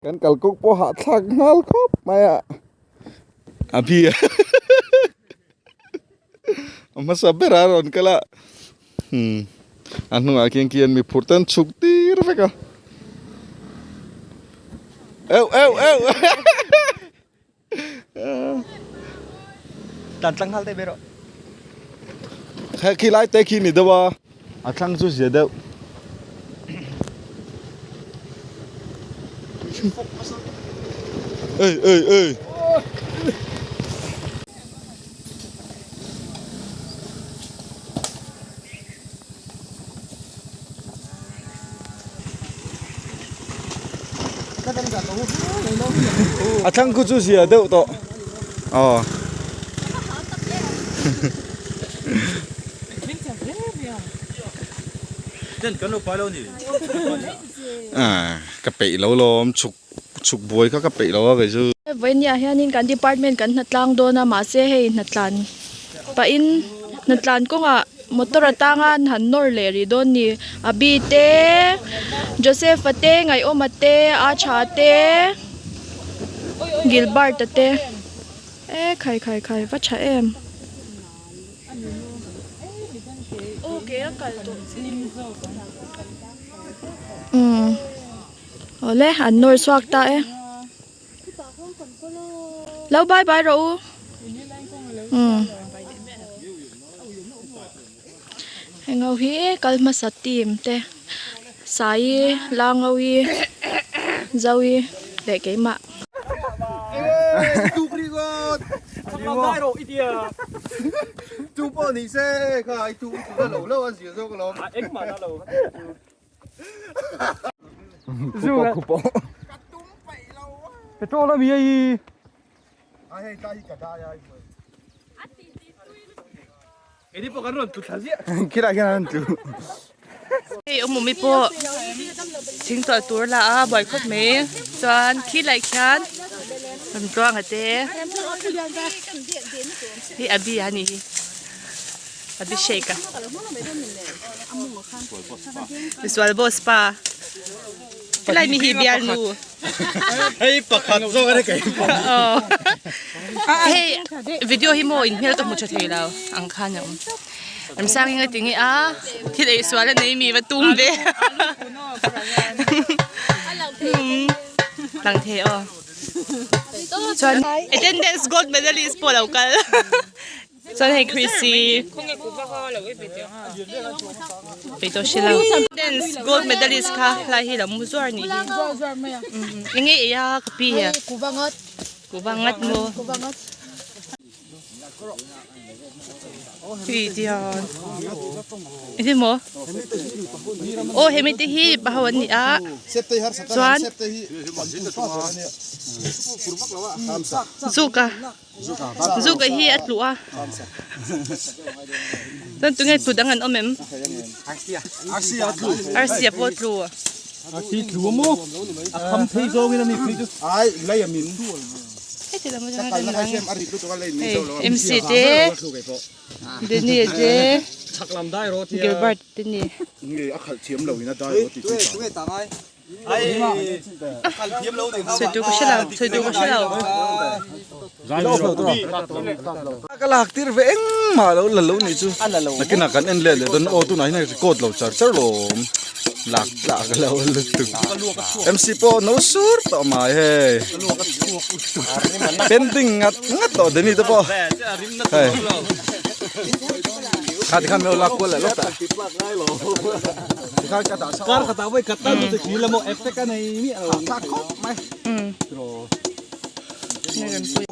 Kan kalkawng pawh hahthlak nghal khawp mai a, a bi a hmasa ber a rawn kal a, umm a hnungah khian khian mi phur te an chhuk tir vek a, euh euh euh Tlan tlang nghal daih mai rawh. Kha khi lai te khi ni deuh a, a thlang chu zia deuh. Ê ê ê. A thlang khu chu zia deuh tawh aw. Ka peih lo lawm chhuk chhuk buai kha ka peih lo a kei chu. Vawinia hianin kan department kan hnatlang dawn a mahse hei hnatlan pahin hnatlan kawngah motor atanga an han nawr leh rih dawn ni Abi te Joseph a te Ngaihawma te Acha te Gilbert a te e khai khai khai va tha em. Umm awle an nawr chhuak ta e. Lo bye bye rawh u. Umm. Heng ho hi kal hmasa team te Sai Langawi Zoe leh keimah. Petrol ami hei Keini pawh kan rawn tlu thla ziah. Khilai khian an rawn tlu. Hei awmawmi pawh thing tawlh tur la a buai khawp mai chuan khilai khian rawn tluang a te hei a bi a nih hi. Abhishek a misual boss pa helai mi hi bialnu hei pakhat zawk a ni kei aw hei video hi maw in hmel ka hmu tha thei lo ang khan a awm Remsang eng a ti nge a thil ei sual a nei mi va tum ve lang thei aw chuan attendance gold medalist pawh a lo kal. Chuan hei Chrissy peih tawh si lo dance gold medalist kha helai hi lo mu zuar anih hi eng nge ei a ka pi a kuhva ngat maw hei tihian engtin maw aw hemi te hi pa ho an ni a chuan zuka. Zuka hi a tlu a chuan tunge tlu dang an awm em arsi a pawh a tlu hei mc te Danny te Gilbert te ni. Sawi tur ka hre lo sawi tur ka hre lo. Ka lak tir ve engmah lo la lo nih chu nakinah kan en let leh dawn aw tunah hian record lo char char lawm lak tlak lo lutuk MC pawh no sur tawh mai hei painting ngat ngat tawh Danny te pawh hei kha tikhan min lo lak kual leh lawk ta. Kar khatah vawi khat tal chu thli la maw effect a nei miah lo ang.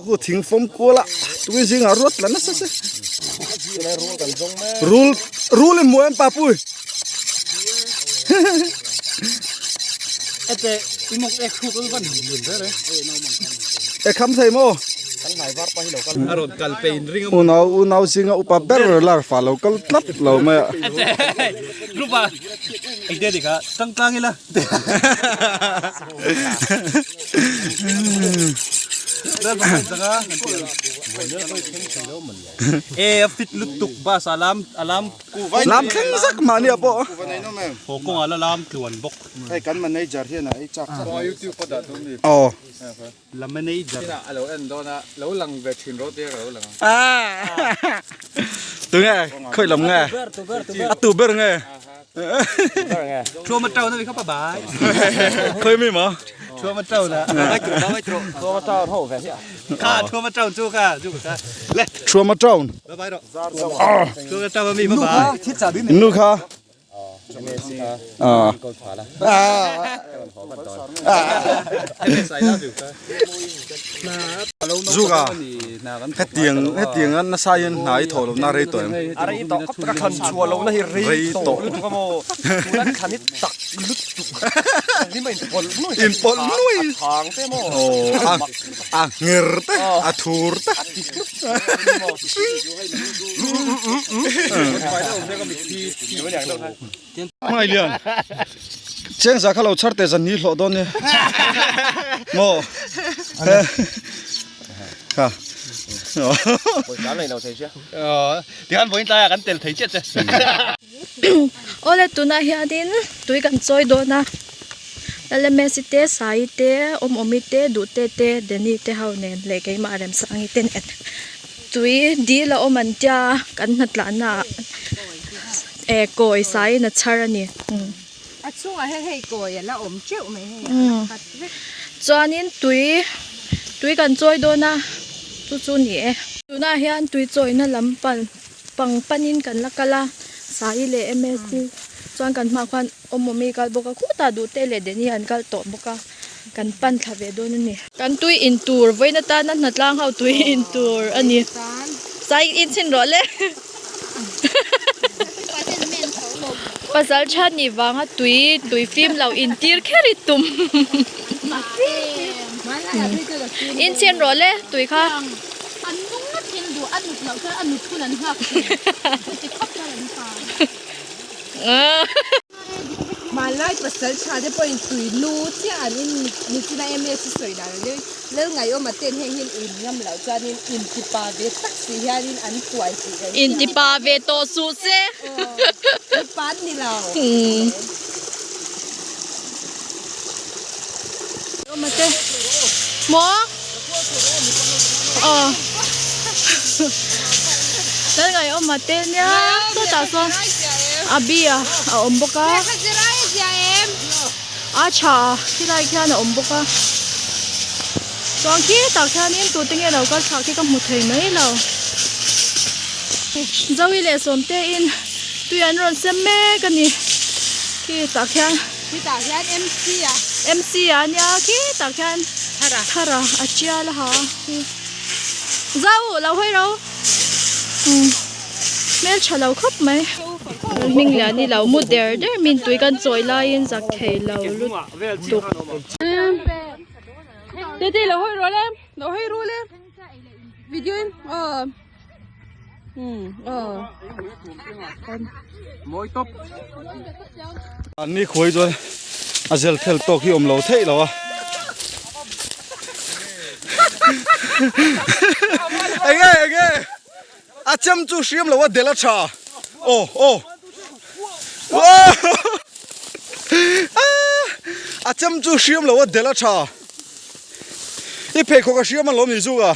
Khu thing fawm kual a tui zingah ruat la nasa se rul rul in hmuh em papui Ete imok ek thu ka van hlim ber e. E kham thei maw A rawn kal pein ring a. Unau unau zinga upa ber lar fa lo kal tlat lo mai a. Rupa engte ni kha tang tlang ila. E a fit lutuk bus a lam a lam Lam thleng zak mahni ah pawh. Haw kawngah la lam tluan bawk. Hei kan manager hian a ei chak chak. Aw. La manager. A lo en dawn a, lo lang ve thin rawh te ka lo lang a. Tunge khawi lam nge? A tu ber nge? Thuama town a ni kha pa bai. Khawi mi maw? Thuama town a. Thuama town ho ve hiah. Kha Thuama town chu kha chu kha. Le. Thuama town. Bye bye rawh. Thuama town a mi bye bye. Nu kha. Ah. Zuka hetiang hetiang a nasa hian hna i thawh lohna rei tawh em? A rei tawh khawp ka thlan chhuah lohna hi rei tawh lutuk a maw tuna thlan hi tak lutuk ni mai inpawlh nuai inpawlh nuai a thang te maw aw a ngher te a thur te a ti hlup Hmangaih lian cheng za kha lo chhar teh zan ni hlawh dawn nia maw kha Tikhan vawiin tlaiah kan tel thei chiah che. Awle tunah hianin tui kan chawi dawn a Lalmsi te Sai te Awmawmi te Duhte te Danny te ho nen leh keimah Remsangi te nen tui dil a awm an tia kan hnatlanna ah eh kawi saiin a chhar a ni. A chhungah hian hei kawi a la awm teuh mai hei a la khat vek. Chuanin tui tui kan chawi dawn a chu chu ni e. Tunah hian tui chawina lam pan pang panin kan la kal a Sai leh Msi chuan kan hmaah khuan Awmawmi kal bawk a khutah Duhte leh Deni an kal tawh bawk a kan pan thla ve dawn a ni. Kan tui in tur vawiin atana hnatlang ho tui in tur a ni. Sai in chhin rawh le. Pasal tha nih vanga tui tui fim lo in tir kher i tum. In chhin rawh le tui kha. Hmanlai pasal tha te pawhin tui lu chiah an in nichina ms hi sawi dan ang lal ngaiawma ten heng hian in ngam loh chuanin intipa ve tak si hianin an tuai tih kan hria. Intipa ve tawh suh se. Aw mipa an ni lo. Awma te maw aw lal ngaiawma te nia sawtah sawn a bia a awm bawk a a tha khilai khian a awm bawk a chuan khitah khianin tute nge lo kal thlak hi ka hmu thei mai lo Zoe leh Sawmte in tui an rawn sem mek a ni khitah khian. Khitah hian MC a. MC a nia khitah khian Thara. Thara a tial a ha khi. Zau lo hawi ro. Umm hmel tha lo khawp mai. Hming lian i lo mu der der min tui kan chawi laiin zak thei lo lutuk. Tete lo hawi rawh le lo hawi ru le video in aw umm aw. Mawi tawp. An ni khuai chuan a zel fel tawk hi awm lo theih lo a. Enge enge a chem chu hriam lo a del a tha aw aw a chem chu hriam lo a del a tha i pheikhawk a hriam alawm ni zuk a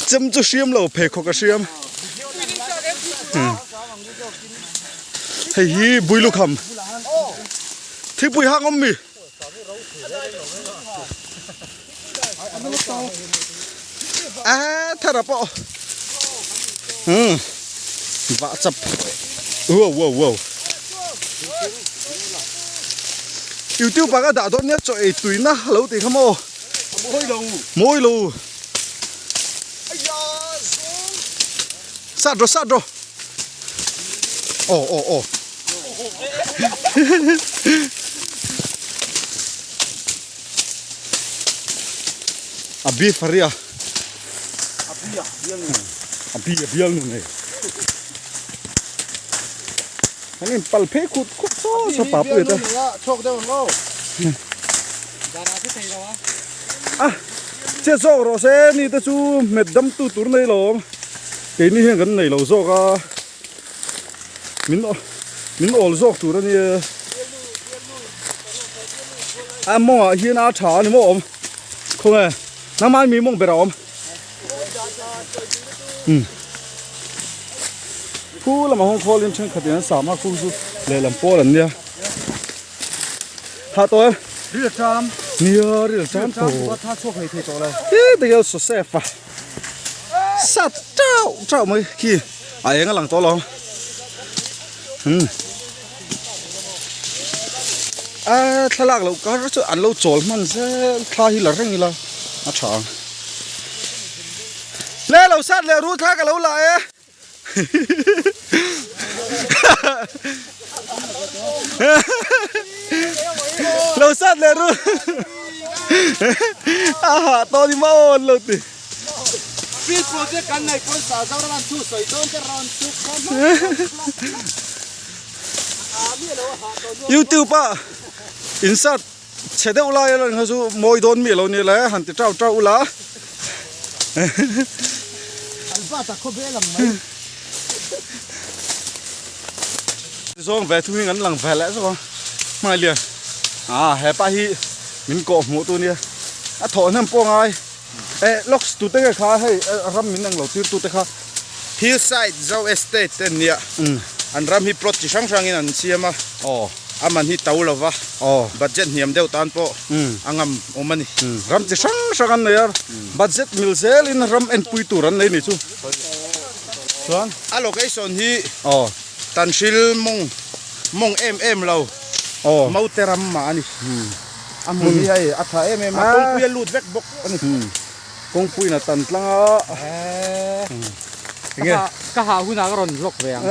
chem chu hriam lo pheikhawk a hriam hei hi builukham thingpui hang awm mi a thara pawh hmm vah chap wow wow wow youtube ah ka dah dawn nia chaw ei tui na lo tih kha maw mawi lo mawi lo sat rawh sat rawh aw aw aw A bi faria a bi a bial nu a bi a bial nu nei an in pal phei khut khut saw saw pa pui te chok deuh ang aw a. Che zawk rawh se ni te chu hmet dam tu tur nei lo keini hian kan nei lo zawk a min min awl zawk tur a nia a mawngah hian a tha a ni maw awm khawnge nangmah mi mawng ber a awm um khu lamah hawng khawlin thenkhatin an sam a khu chu lehlam pawl an nia. Tha tawh em? Ril ṭam. Nia ril ṭam tawh. Ril ṭam tha chhuak hlei thei tawh lo. He tikhian Joseph a sat ṭauh ṭauh mai khi a eng a lang tawh lo. Hmm. A thlalak loh kar chu an lo chawl hman zel thla hi la reng ila a ṭha ang. Le lo sat leh ru thla ka lo la e. Lo sat leh ru a hah tawh ni maw an lo ti. Field project kan nei pawn sa Zoram an thu sawi dawn te rawn chuk kha YouTube a insert chhe deuh lai a lan kha chu mawi dawn mi lo ni le han ti tau tau ula. Zawng ve thung in an lang ve leh zawk a hmai lian ah hepa hi min kawh hmuh tu nia a thawh hnem pawh ngai eh locks tu te nge kha hei ram min englo tir tu te kha. Hillside Zo Estate te an nia an ram hi plot chi hrang hrang in an siam a a man hi to lova budget hniam deuh tan pawh a ngam awm a ni. Ram chi hrang hrang an nei a budget mil zel in ram enpui tur an nei ni chu chuan a location hi Tanhril mawng mawng em em lo Maute ram mah a ni a hmun hi hei a tha em em a kawngpui a lut vek bawk a ni. Kawngpuiin a tan tlang a. Enge? Ka hah hunah ka rawn vlog ve ang.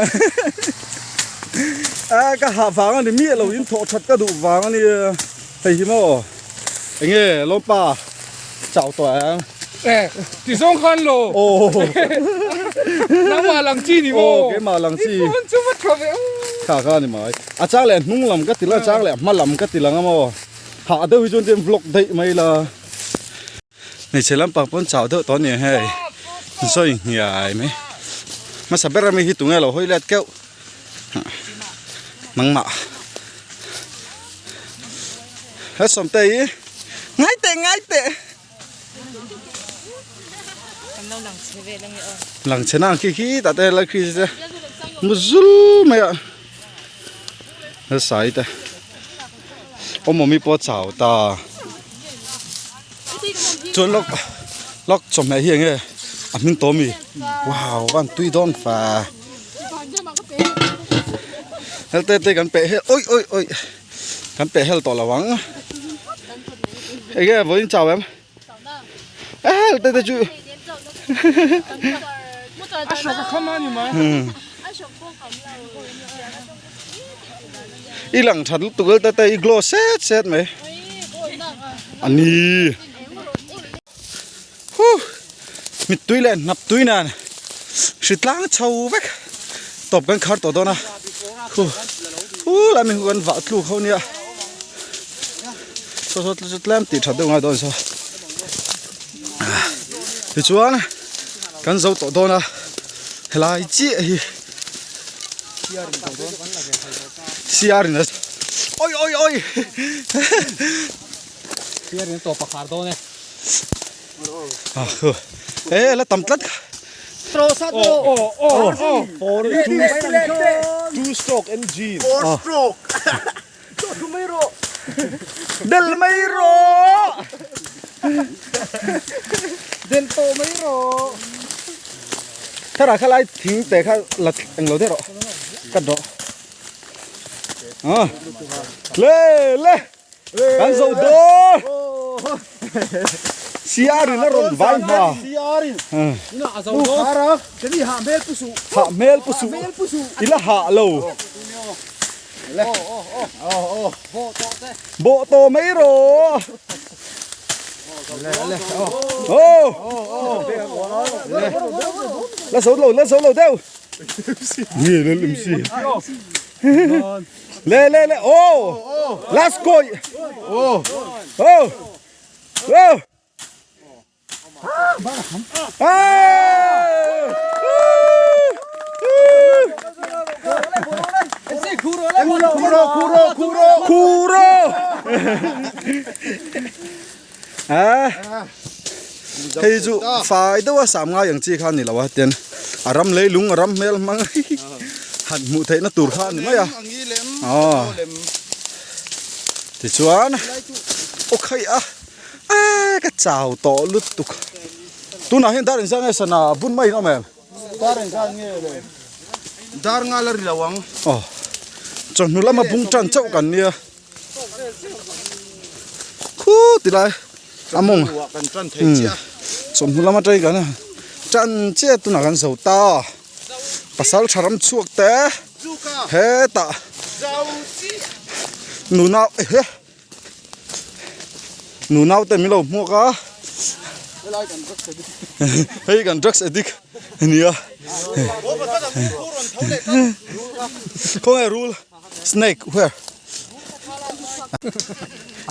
A ka hah vang a ni miah lo in thawh that ka duh vang a ni hei hi maw enge lawmpa chau tawh ang. Eh ti zawng khan lo. Aw. Nangmah lang chi ni maw? Aw keimah lang chi. I phone chu va tha ve. Kha kha ni mai. A chang leh hnung lam ka ti la chang leh hma lam ka ti lang a maw. Hah deuh hi chuan tiin vlog daih mai la. Hmeichhe lampang pawn chau deuh tawh a ni ang hei zawi hniai mai hmasa ber ami hi tunge lo hawi let keuh nangmah he sawmte hi ngai teh ngai teh lang chhe na ang khi khi tah te lai khi te mu zul mai a he sai te. Awm awm hi pawh a chau ta chuan lawk lawk chawhmeh hi enge a hming tawh ami wow van tui dawn fa hel te te kan peh hel oi oi oi kan peh hel tawh lo ang enge vawiin chau em hel te te chu I lang that lutuk el te i glow set set mai a ni huh mittui leh hnap tui nen hritlang chho vek tawp kan khar tawh dawn a khu khu lai mi kan vah tluk ho nia saw saw chu tlem tih that deuh ngai dawn saw tichuan kan zo tawh dawn a helai chiah hi. Siar in oi oi oi Siar in tawp a khar dawn e. E la tam tlat Oh oh oh Four two stroke engine. Four stroke. Del mai rawh. Del tawh mai rawh. Thara kha lai thing te kha la englo deuh rawh cut rawh. Ah. Le le. Kan zo dawn. Siar in a rawn vai hma. Siar in. Hah hmel pu suh. Hah hmel pu suh. I la hah lo. Bawh tawh mai rawh. Aw. La zo lo la zo lo deuh. Nge la lum si. Le le le aw. Last kawih. Aw. Aw. Khuro khuro khuro khuro a hei chu fai deuh a sam ngai ang chi kha ani lo a tian a ram leilung a ram hmel hmang han hmuh theih na tur kha ani mai a aw tichuan aw khaih a eee ka chau tawh lutuk tunah hian dar inzah nge sana bun mai in awm em. Dar engzat nge le? Dar nga la ri lo ang. Aw. Chawhnu lama bung tan chauh kan nia. Khu ti lai a mawng. Kan tan thei chiah. Chawhnu lama tei kan tan chiah tunah kan zo ta. Pasal tha ram chhuak te. Hetah. Nuna ehe. Nunau te min lo hmuak a hei kan drugs addict ania khawnge rul snake where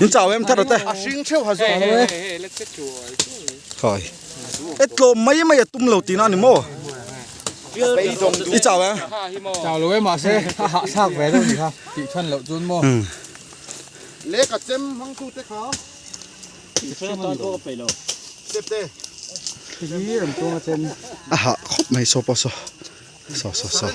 in chau em thar te khai e tlawm mai mai a tum lo tihna a ni maw i chau em chau lo e mahse a hahchak ve deuh ni kha tih chhan loh chuan maw. Lehkha chem hmang tu te kha. Step te. A hah khawp mai saw pawh saw saw saw saw.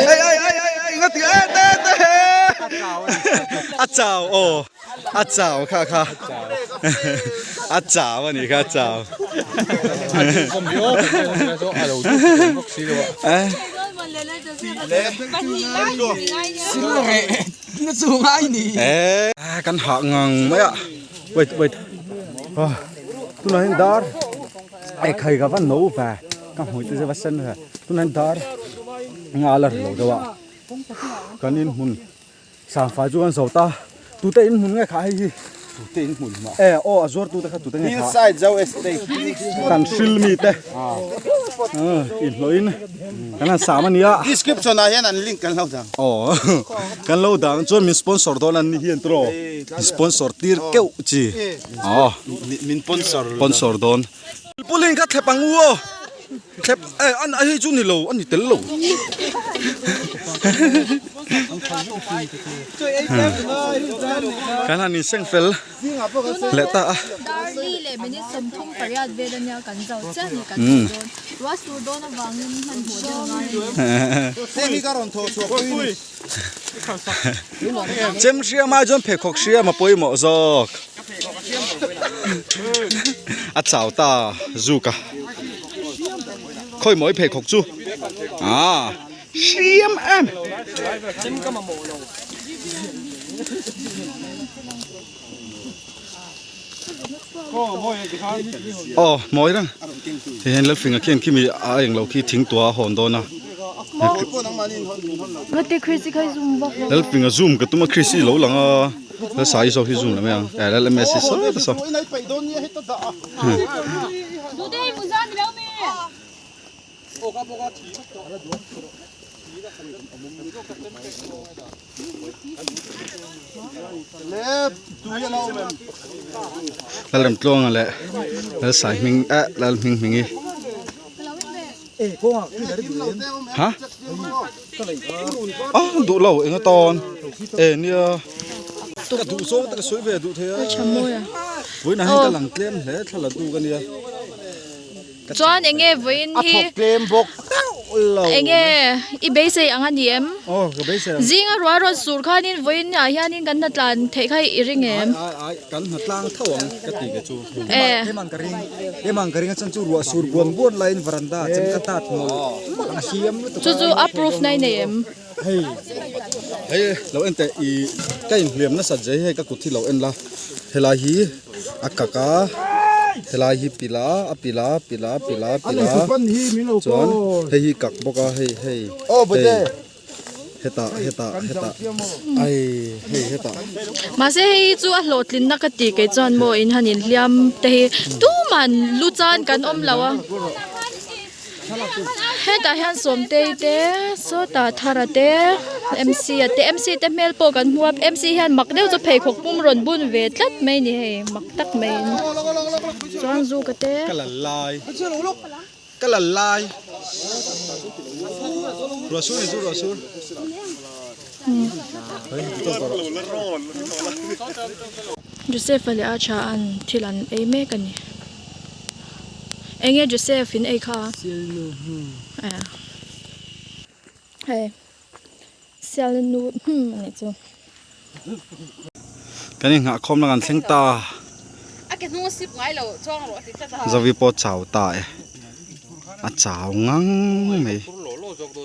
Ai ai ai ai ai nga ti e te te a chau aw a chau kha kha a chau a nih kha a chau e kan hah ngang mai a wait wait tunah hian dar e khai ka va no ve ka hmui te chu va sen ve tunah hian dar nga la ri lo deuh a kan inhmun Sangfai chu kan zo ta. Tute in hmun nge kha hei hi? Tute in hmun ma. E aw a zuar tute kha tute nge kha? Hillside Zo Estate. Kan hril mi te. In hlawh in kan han sam ania. Description ah hian an link kan lo dang. Aw kan lo dang chuan min sponsor dawn an ni hian tiraw. Sponsor tir keuh chi. Aw min sponsor. Sponsor dawn. Pulling kha thlep ang u aw. Thlep eh an a hei chu ni lo a ni tel lo. Kan han inseng fel leh ta a. Darli leh minute 38 vel ania kan zo chiah ni kan zo dawn. Ruah sur dawn avangin hmanhmawh deuh ngai a ni. Heng hi ka rawn thawh chhuah pui. Chem hriam ai chuan pheikhawk hriam a pawimawh zawk. A chau ta zuk a. Khawi mawi pheikhawk chu. Ah, hriam em. Aw mawi reng. Hei hian Lalfinga khian khimi a englo khi thing tua a hawn dawn a. Lalfinga zoom ka tum a Chrissy lo lang a. Lalsai zawk hi zoom la mai ang. Eh Lal MS hi sawi ta saw. Lalremtluanga leh Lalsai hming eh Lal hming hming hi ha ah duh lo eng atan eh nia ka duh zawng te ka sawi ve duh thei a vawiinah hian ka lang tlem hle thla la tu ka nia. Chuan enge vawiin hi. A thawk tlem bawk lo. Enge i beisei ang a ni em? Aw ka beisei ang. Zinga rual rawn sur khanin vawiin ah hianin kan hna tlan theih kha i ring em? Ai ai ai kan hna tlang tho ang ka ti ve chu. Eh. Hemang ka ring hemang ka ring a chuan chu ruah sur buan buan laiin veranda chem ka tat mawlh a hliam lutuk a. Chu chu a proof na i nei em? Hei hei lo en teh i ka inhliam nasat zai hei ka kut hi lo en la helai hi a kak a helai hi pila a pila pila pila pila chuan hei hi kak bawk a hei hei hei hetah hetah hetah ai hei hetah. Mahse hei hi chu a hlawhtlinna ka ti kei chuan maw in han inhliam te hi tuman lu chan kan awm lo a. Hetah hian Sawmtei te sawtah Thara te. MC a te MC te hmel pawh kan hmu a MC hian mak deuh chu pheikhawk pum rawn bun ve tlat mai a ni hei mak tak mai in chuan zuka te. Ka la lai ka la lai ruah sur ni chu ruah sur. Joseph a leh a tha an thil an ei mek a ni. Enge Joseph in ei kha? Hei sialna nu hum a nih chu. Kan inghah khawm na kan thleng ta. Zovi pawh chau ta e. A chau ngang mai.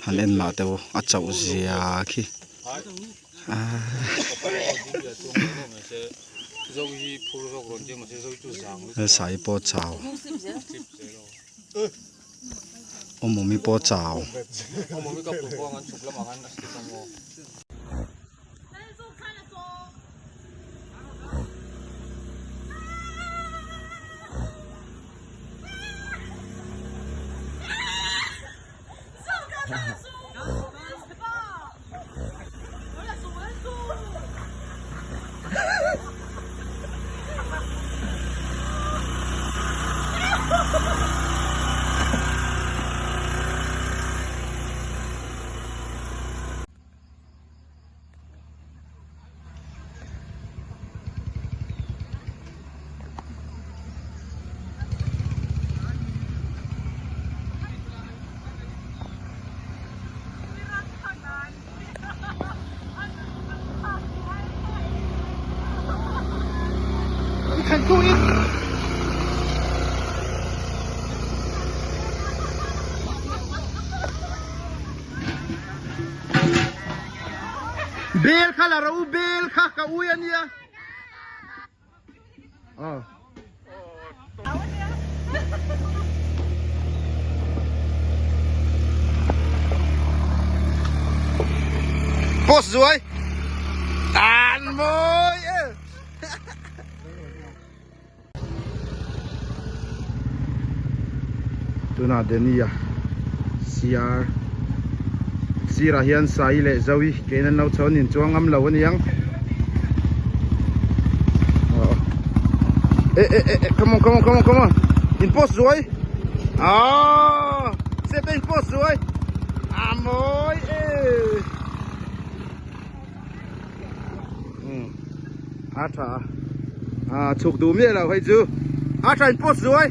Han en mah teh u a chauh zia khi. Sai pawh chau. Awmawmi pawh chau. Bel kha la ro bel kha ka ui ania aw post zuai tan mawi e Tunah Denia CR sirah hian Sai leh Zoe kein an lo chho an inchuang ngam lo a niang eh eh eh eh come on come on come on come on in post zuai ah set in post zuai a mawi e a tha a chhuk duh miah lo hei chu a tha in post zuai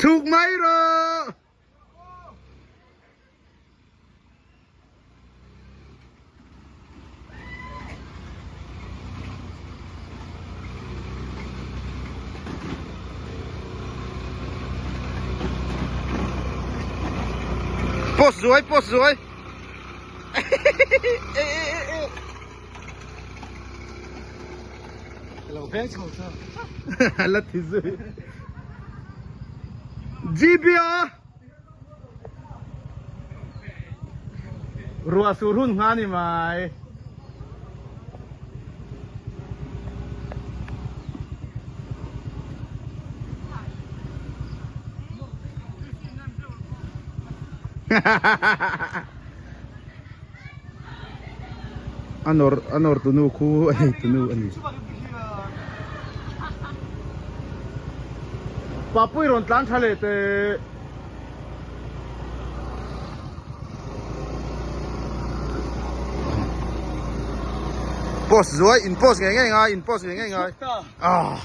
Chhuk mai rawh! Post zuai, post zuai. La thi zui. GBA Ruah sur hun ngha ni mai. A nawr a nawr tunu khu a nei tunu a ni. Papui rawn tlan tha leh teh. Post zuai in post ngei ngei ngai in post ngei ngei ngai. Ah.